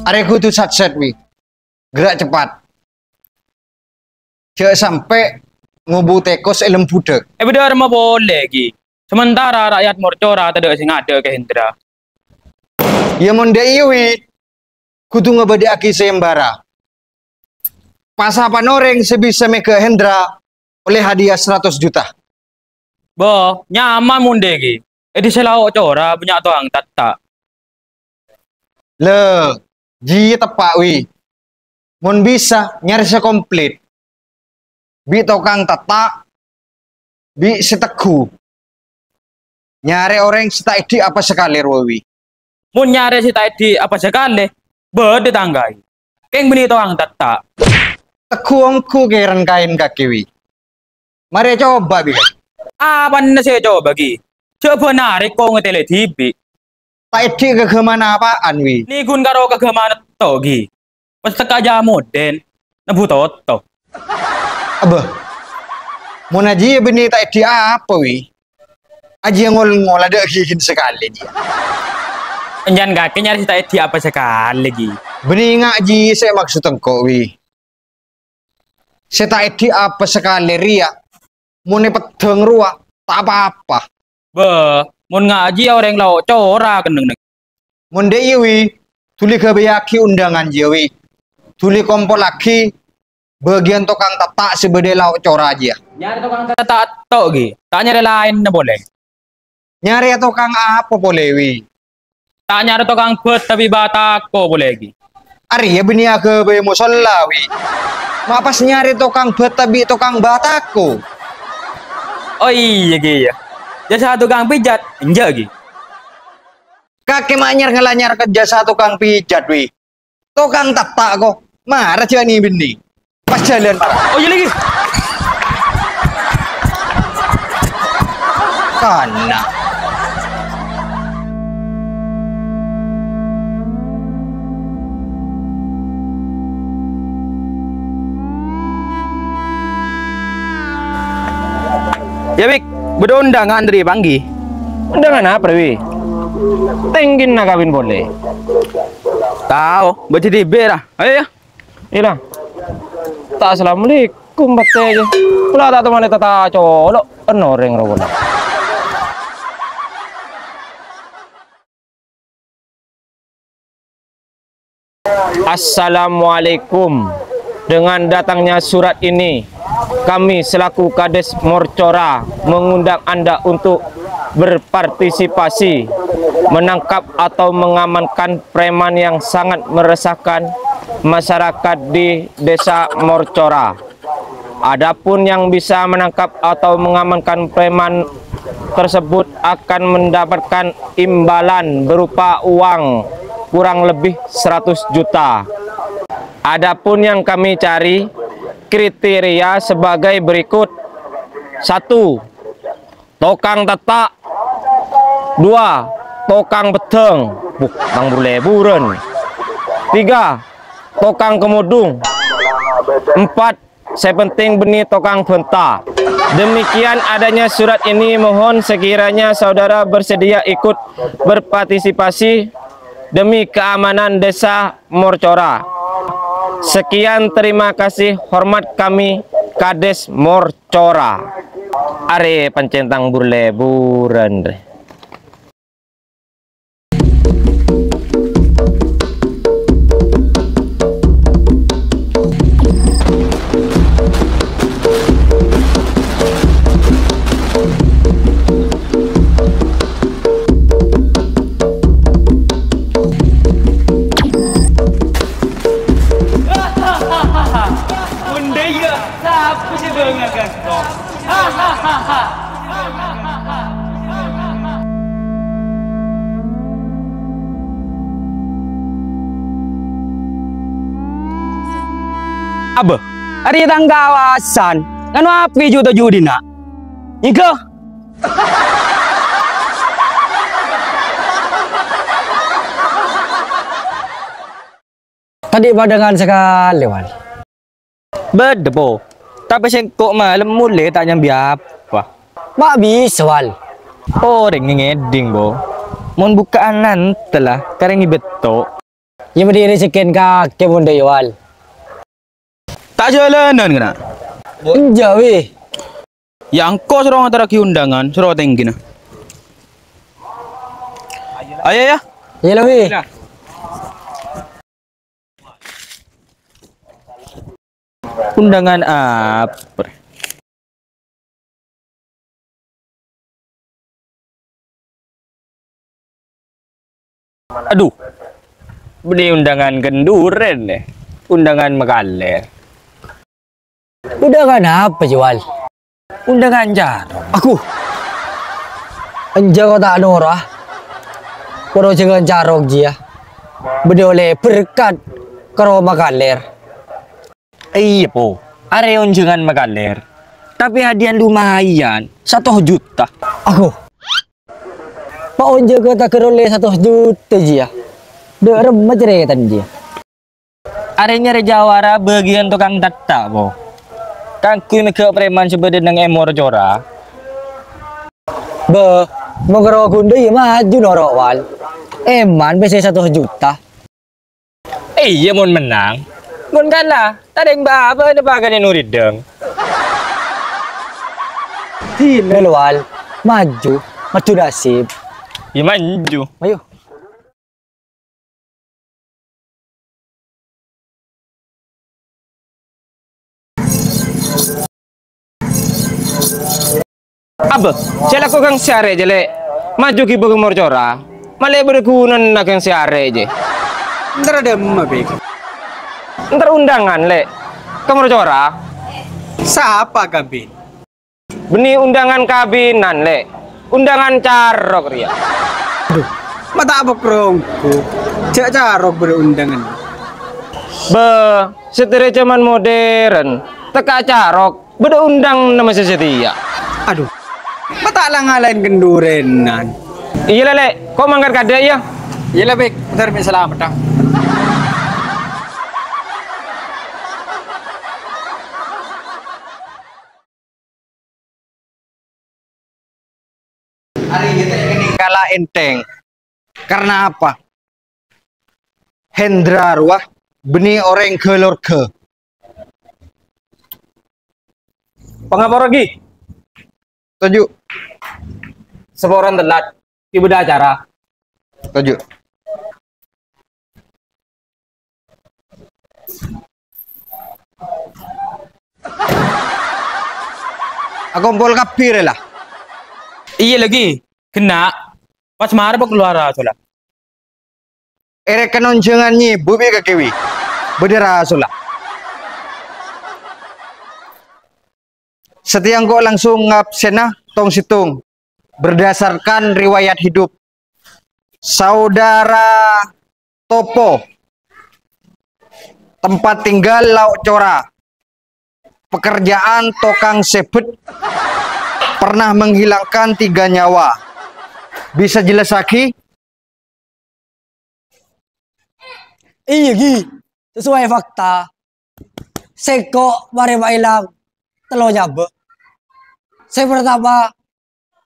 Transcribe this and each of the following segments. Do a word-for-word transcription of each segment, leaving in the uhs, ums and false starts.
Arè kodhu sat-sèt, Wi. Gerak cepat. Jhâ' sampè' ngobu tèkos è lem budhâk. È bâdâ arèma polè, Ghi. Sementara ra'yat Morcora tadâ' sè ngadâ' ka Hendra. Yâ, mon dâ' iyâ, Wi. Kodhu ngabâdâ'âghi sayembara. Pasapan orèng sè bisa mèghâ' Hendra ollè hadiah saratos juta. Bâh, nyaman mon dâ' Ghi. È dissa lao' cora bânnya' tokang tatta'. Lè, jiyâ teppa', Wi. Mon bisa, nyarè sè komplit. Bi' tokang tatta', bi' sè tegghu. Nyarè orèng sè ta' èdhi' apa sakalè rowa, Wi. Mon nyarè sè ta' èdhi' apa sakalè, bâdâ tang kaè. Kèng bânnè tokang tatta'. Tegghu ongghu kèran kaèn kakè, Wi. Marè coba, Wi. Apana sè coba, Ghi? Jhâ' bân arè ko ngatèlè dhibi'. Ta' èdhi' kaghâmana apa'an, Wi? Nèghun karo kaghâmana to, Ghi. Pas tekka' jhâ' modèn, nebbhu toto. Abbâ. Mon ajiyâ bânnè ta' èdhi' apa, Wi? Ajiyâ ngol-ngol adâ' ghighina sakalè, jiyâ. Ènjân kakè nyarè sè ta' èdhi' apa sakalè, Ghi. Bânnè nga' jiyâ sè maksod engko', Wi. Sè ta' èdhi' apa sakalè rèya, mon èpeddhâng rowa, ta' pa-apa. Bâh, mon nga' jiyâ orèng lao' cora kennengnga. Mon dâ' iyâ, Wi, dhuli ghâbâyyâghi ondhângan jiyâ, Wi. Dhuli kompollaghi bâgiyân tokang tatta' sè bâdâ è lao' cora jiyâ. Nyarè tokang tatta' to, Ghi. Ta' nyarè laènna polè. Nyarè tokang apa polè, Wi? Ta' nyarè tokang bâta bi' batako polè, Ghi. Arèya bânnè aghâbây mosolla, Wi. Ma' pas nyarè tokang bâta bi' tokang batako. Oh iyâ, Ghi, iyâ. Jasa tokang pijat, enjâ', Ghi. Kakè ma' nyar-ngalanyar ka jasa tokang pijat, Wi. Tokang tatta' ko, mara jhâ' nè-bânnè. Pas jhâlân, mara. Oh, iyâ, lagi. Kana. Yâ, Bik, bâdâ ondhângan dâri Panggi. Ondhângan apa, Wi? Tèngghina kawin polè. Tao, bâjâ dhibi', ra. Ayo, yâ. Iyâ, la. Ta' assalamualaikum, bâtè, yâ. Pola ta' toman ta' colo', en orèng rowa. Assalamualaikum. Dengan datangnya surat ini, kami selaku Kades Morcora mengundang Anda untuk berpartisipasi menangkap atau mengamankan preman yang sangat meresahkan masyarakat di Desa Morcora. Adapun yang bisa menangkap atau mengamankan preman tersebut akan mendapatkan imbalan berupa uang kurang lebih seratus juta. Adapun yang kami cari kriteria sebagai berikut. Satu, tokang tatta'. Dua, tokang peddhâng. Buh, tang bur-lèburân. Tiga, tokang kemodung. Empat, sè penting bânnè tokang bhânta. Demikian adanya surat ini, mohon sekiranya saudara bersedia ikut berpartisipasi demi keamanan desa Morcora. Sekian, terima kasih, hormat kami, Kades Morcora. Arè pancèn tang bur-lèburân, rè. Mon dâ' iyâ, sapa sè bângaghâ engko'? Abbâ, arèya tang kawasan. Nganu apè ju-toju dinna'? Nyèngghâ. Tadâ' padângan sakalè, Wal. Bâdâ, Po. Tapè sèngko' malem molè ta' nyambi apa. Ma' bisa, Wal. Orèng ngèdhing, Po. Mon bukka'an nantèla, karèng èbetto'. Iyâ, bâdâ rejekkèn kakè mon dâ' iyâ, Wal. Ta' jhâlânan, kana'? Enjâ', Wi. Iyâ, engko' soro ngaterraghi undangan, soro tèngghina. Ayo, ya. Iyâ, la, Wi. Undangan apa? Adu, bânnè undangan kendurèn, eh. Undangan makalèr. Undangan apa, Juwal? Undangan carok. Aku. Enjâ' ko ta' noro', ah. Poro jhângan carok jiyâ. Bânnè ollè berkat karo makalèr. Iyâ, Po. Arè onjhângan makalèr. Tapè hadiah lumayan, satos juta. Aku. Pa' onjhângan ta' ghâr ollè satos juta jiyâ. Dâ' remma carètana jiyâ. Arè nyarè jawara bâgiyân tokang tatta', Po. Kaangghuy mèghâ' preman sè bâdâ neng è Morcora. Bâh, mon karo ghun dâ' iyâ maju noro', Wal. Èman pèssè satos juta. Iyâ, mon mennang. Mon kala, tadheng bâbâna pakanè nuridhâng. Dinah, Wal. Maju, maju nasib. Iyâ, maju. Ayo. Abâ, cè' lako kang sè arè, jâ, Lè'. Maju ghibâ ka Morcora. Malè bâdâ ghunana kang sè arè, jâ. Entar dâ' emma, Bik? Entar undangan, Lè'. Ka Morcora. Sapa kabin? Bânnè undangan kabinan, Lè'. Undangan carok rèya. Adhu, ma' ta' pakronggu. Jâ' carok bâdâ undangan. Bâh, satèya jhâman modern. Tekka' carok. Bâdâ undang nama sè satèya. Adhu. Ma' ta' la-ngalaèn kendurènan. Iyâ la, Lè'. Ko' mangkat kadâ', yâ? Iyâ la, Bik. Bentar, mè' salamet, ah. Kala enteng. Karena apa? Hendra rowa bânnè orèng ghâlorghâ. Pangapora, Ghi? Toju'. Saporana tellat. Ghi bâdâ acara. Toju'. Akompol kabbhi rè la. Iyâ la, Ghi. Ghenna'. Pas mara bâ' kalowara sola. Èrèken onjhângan nyèbu bi' kakè wi. Bâdâ rasolla. Satèya engko' langsung ngabsèna tong-sèttong. Berdasarkan riwayat hidup. Saudara Topo. Tempat tinggal Lauk Cora. Pekerjaan tokang sebet. Pernah menghilangkan tiga nyawa. Bisa jelasaghi? Iyâ, Ghi. Sesuai fakta, sèngko' marè maèlang tello nyawa. Sè partama,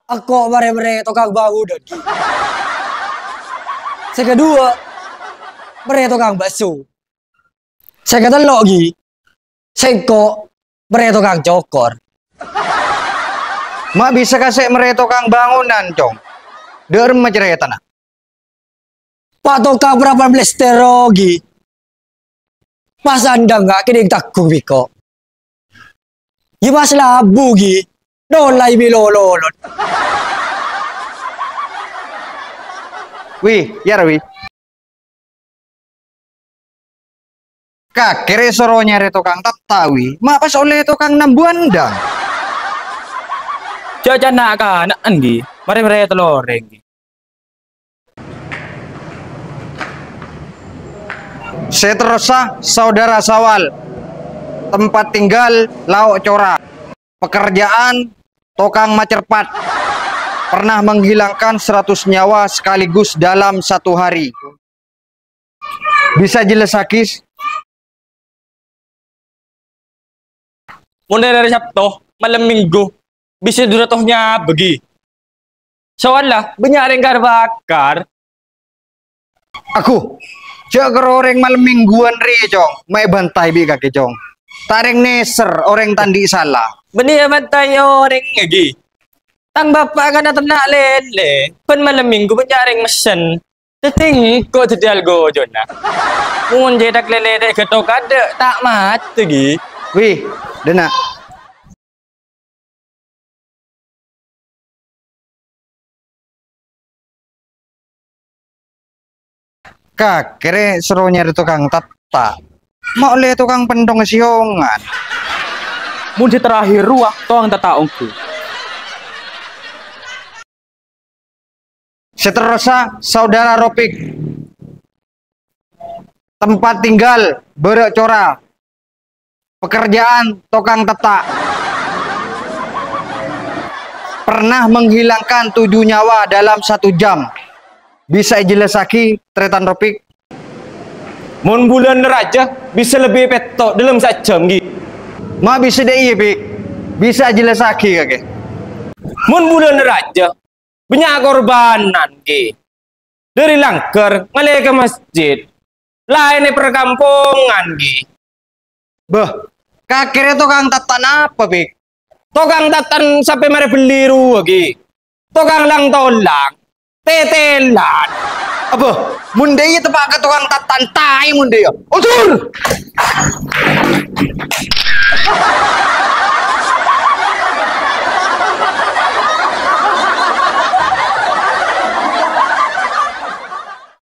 engko' marè marè tokang bangunan, Ghi. Sè kedua, marè tokang bakso. Sè katello', Ghi, sèngko' marè tokang cokor. Ma' bisa kasè' marè tokang bangunan, Cong? Dâ' remma carètana? Pa' tokang prapan plester, Ghi. Pas andhângnga kènèng tagghung bi' ko'. Yâ, pas labu, Ghi. Nolai bi' lololon. Wi, yâ, Wi. Kakè rè soro nyarè tokang tatta, wi. Ma' pas ollè tokang nambu andhâng. Jhâ' ca'na kana'-kana'an, Ghi. Marè-marè tello orèng, Ghi. Sè terrossa, Saudara Sawal. Tempat tinggal, Lauk Cora. Pekerjaan, tokang macerpat. Pernah menghilangkan seratus nyawa sekaligus dalam satu hari. Bisa jelasaghi? Mon dâri Sabto, malem Minggu, bisa dhu ratos nyawa, Ghi. Soalla bânnya' rèng kar-bâkar. Aku, Jhâ' kèra orèng malem mingguwân rèya, Cong. Ma' èbântai bi' kakè, Cong. Ta' rèng nèser, orèng ta' andi' sala. Bânnè èbântai orèng, ghi. Tang bapa' kan aterna' lèlè, bân malem minggu bânnya' rèng messen. Dhâddhi engko' dhâddhi algojo, na'. Mon cèthak lèlè dhâ' ghâtto kadâ', ta' matè, ghi. Wi, dâna'. Kakè rè soro nyarè tokang tetta'. Ma' ollè tokang penthong sèyongan. Mon sè terakhir rowa tokang tetta' ongghu. Seterusnya, Saudara Ropik. Tempat tinggal, bârâ' cora. Pekerjaan, tokang tetta'. Pernah menghilangkan tujuh nyawa dalam satu jam. Bisa èjhellasaghi, Tarètan Ropik? Mon bulân rajâ, bisa lebbi pètto' dâlem sajjhâm, ghi. Ma' bisa dâ' iyâ, Pik. Bisa èjhellasaghi, kakè. Mon bulân rajâ, bânnya' korbhânan, ghi. Dâri langghâr ngalè ka masjid. Laèn è parkampongan, ghi. Bâh, kakè rè tokang tetta' napa, Pik? Tokang tetta' sapè marè bellè rowa, ghi. Tokang lang-tolang, tètèlan. Abâ, mon dâ' iyâ teppa' ka tokang tetta' entaè mon dâ' iyâ. Udur!